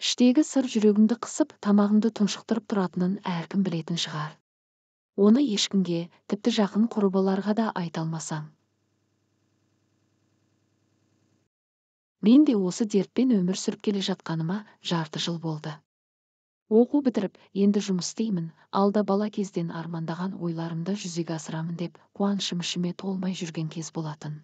Іштегі сыр жүрегіңді қысып, тамағыңды тұншықтырып тұратынын әркім білетін шығар. Оны ешкімге, тіпті жақын құрбыларға да айта алмасаң. Мен де осы дертпен өмір сүріп келе жатқаныма жарты жыл болды. Оқу бітіріп, енді жұмыс істеймін, алда бала кезден армандаған ойларымды жүзеге асырамын деп қуанышым ішіме толмай жүрген кез болатын.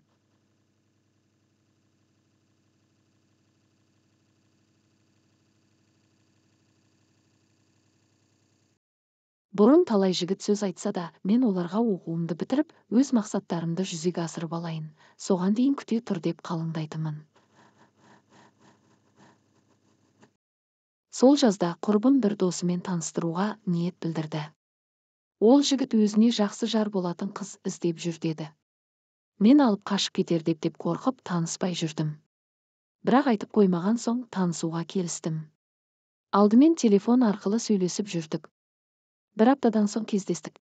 Бұрын талай жігіт сөз айтса да, мен оларға оқуымды бітіріп, өз мақсаттарымды жүзеге асырып алайын, соған дейін күте тұр деп қалыңдайтынмын. Сол жазда құрбым бір досымен таныстыруға ниет білдірді. Ол жігіт өзіне жақсы жар болатын қыз іздеп жүр деді. Мен алып қашып кетер деп қорқып, таныспай жүрдім. Бірақ айтып қоймаған соң танысуға келістім. Алдымен телефон арқылы сөйлесіп жүрдік. Бір аптадан соң кездестік.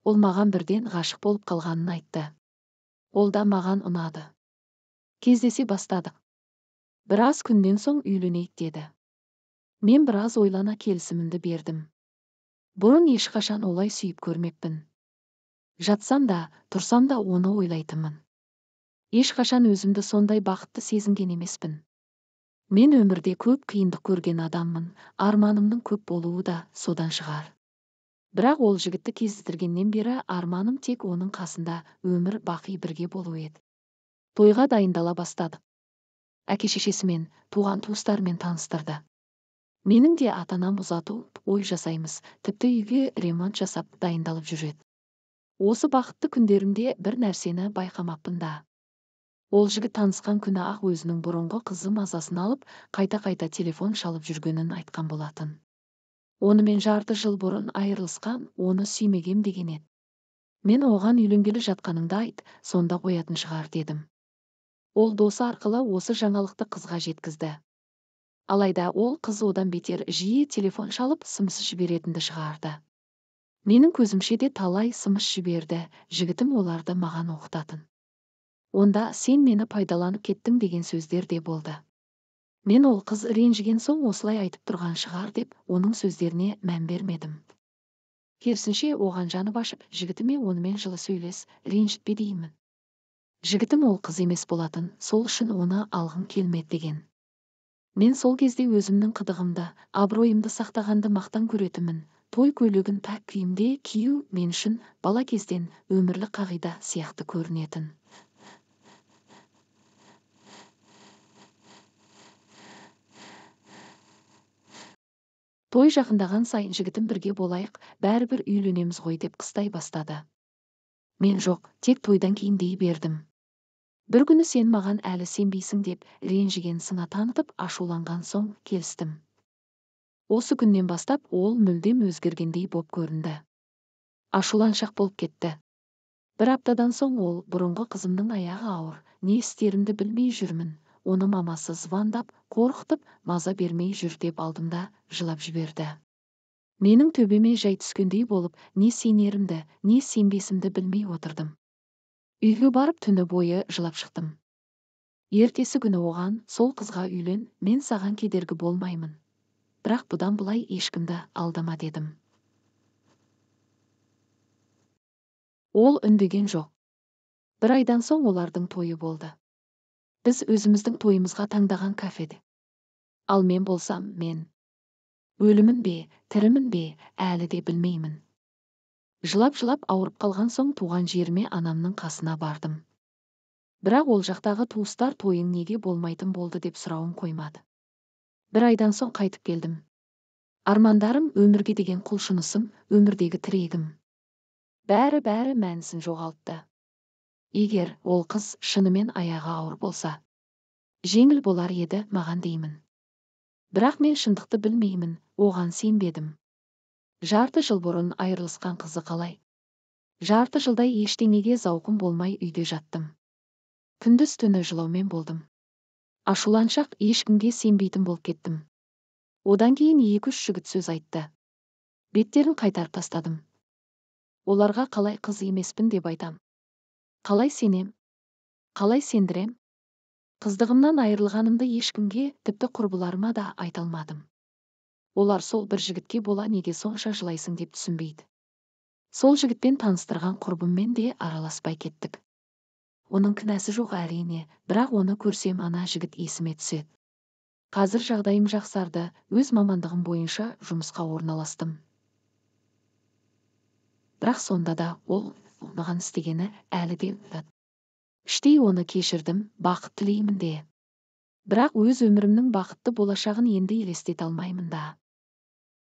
Ол маған бірден ғашық болып қалғанын айтты. Ол да маған ұнады. Кездесе бастадық. Біраз күннен соң үйленейік деді. Мен біраз ойлана келісімімді бердім. Бұрын ешқашан олай сүйіп көрмеппін. Жатсам да, тұрсам да оны ойлайтынмын. Ешқашан өзімді сондай бақытты сезінген емеспін. Мен өмірде көп қиындық көрген адаммын, арманымның көп болуы да содан шығар. Бірақ ол жігітті кездестіргеннен бері арманым тек оның қасында өмір бақи бірге болу еді. Тойға дайындала бастадық. Әке-шешесімен, туған-туыстарымен таныстырды. Менің де ата-анам ұзату ой жасаймыз, тіпті үйге ремонт жасап дайындалып жүреді. Осы бақытты күндерімде бір нәрсені байқамаппын да. Ол жігіт танысқан күні ақ өзінің бұрынғы қызы мазасын алып, қайта-қайта телефон шалып жүргенін айтқан болатын. Онымен жарты жыл бұрын айырылысқан, оны сүймегем деген еді. Мен оған үйленгелі жатқаныңды айт, сонда қоятын шығар дедім. Ол досы арқылы осы жаңалықты қызға жеткізді. Алайда ол қыз одан бетер жиі телефон шалып, сымсыз жіберетінді шығарды. Менің көзімше де талай сымыс жіберді, жігітім оларды маған оқытатын. Онда сен мені пайдаланып кеттің деген сөздер де болды. Мен ол қыз ренжіген соң осылай айтып тұрған шығар деп, оның сөздеріне мән бермедім. Керісінше оған жанып ашып, жігітіме онымен жылы сөйлес, ренжітпе деймін. Жігітім ол қыз емес болатын, сол үшін оны алғым келмеді деген. Мен сол кезде өзімнің қыдығымды, абыройымды сақтағанды мақтан көретінмін. Той көйлегін пәк күйімде кию мен үшін бала кезден өмірлік қағида сияқты көрінетін. Той жақындаған сайын жігітім бірге болайық, бәрібір үйленеміз ғой деп қыстай бастады. Мен жоқ, тек тойдан кейін дей бердім. Бір күні сен маған әлі сенбейсің деп ренжіген сыңа танытып, ашуланған соң келістім. Осы күннен бастап ол мүлдем өзгергендей боп көрінді. Ашуланшақ болып кетті. Бір аптадан соң ол бұрынғы қызымның аяғы ауыр, не істерімді білмей жүрмін. Оны мамасы звондап, қорқытып, маза бермей жүр деп алдымда жылап жіберді. Менің төбеме жай түскендей болып, не сенерімді, не сенбесімді білмей отырдым. Үйге барып түні бойы жылап шықтым. Ертесі күні оған, сол қызға үйлен, мен саған кедергі болмаймын. Бірақ бұдан былай ешкімді алдама дедім. Ол үндеген жоқ. Бір айдан соң олардың тойы болды. Біз өзіміздің тойымызға таңдаған кафеде. Ал мен болсам, мен өлімін бе, тірімін бе, әлі де білмеймін. Жылап-жылап ауырып қалған соң туған жеріме анамның қасына бардым. Бірақ ол жақтағы туыстар тойың неге болмайтын болды деп сұрауын қоймады. Бір айдан соң қайтып келдім. Армандарым, өмірге деген құлшынысым, өмірдегі тірегім. Бәрі-бәрі мәнісін жоғалтты. Егер ол қыз шынымен аяғы ауыр болса, жеңіл болар еді маған деймін. Бірақ мен шындықты білмеймін, оған сенбедім. Жарты жыл бұрын айырылысқан қызы қалай? Жарты жылдай ештеңеге зауқым болмай үйде жаттым. Күндіз түні жылаумен болдым. Ашуланшақ ешкімге сенбейтін болып кеттім. Одан кейін 2-3 жігіт сөз айтты. Беттерін қайтарып тастадым. Оларға қалай қыз емеспін деп айтам. Қалай сенем? Қалай сендірем? Қыздығымнан айырылғанымды ешкімге, тіпті құрбыларыма да айта алмадым. Олар сол бір жігітке бола неге сонша жылайсың деп түсінбейді. Сол жігітпен таныстырған құрбыммен де араласпай кеттік. Оның кінәсі жоқ әрине, бірақ оны көрсем ана жігіт есіме түседі. Қазір жағдайым жақсарды, өз мамандығым бойынша жұмысқа орналастым. Бірақ сонда да ол маған істегені әлі де ұят. Іштей оны кешірдім, бақыт тілеймін де. Бірақ өз өмірімнің бақытты болашағын енді елестете алмаймын да.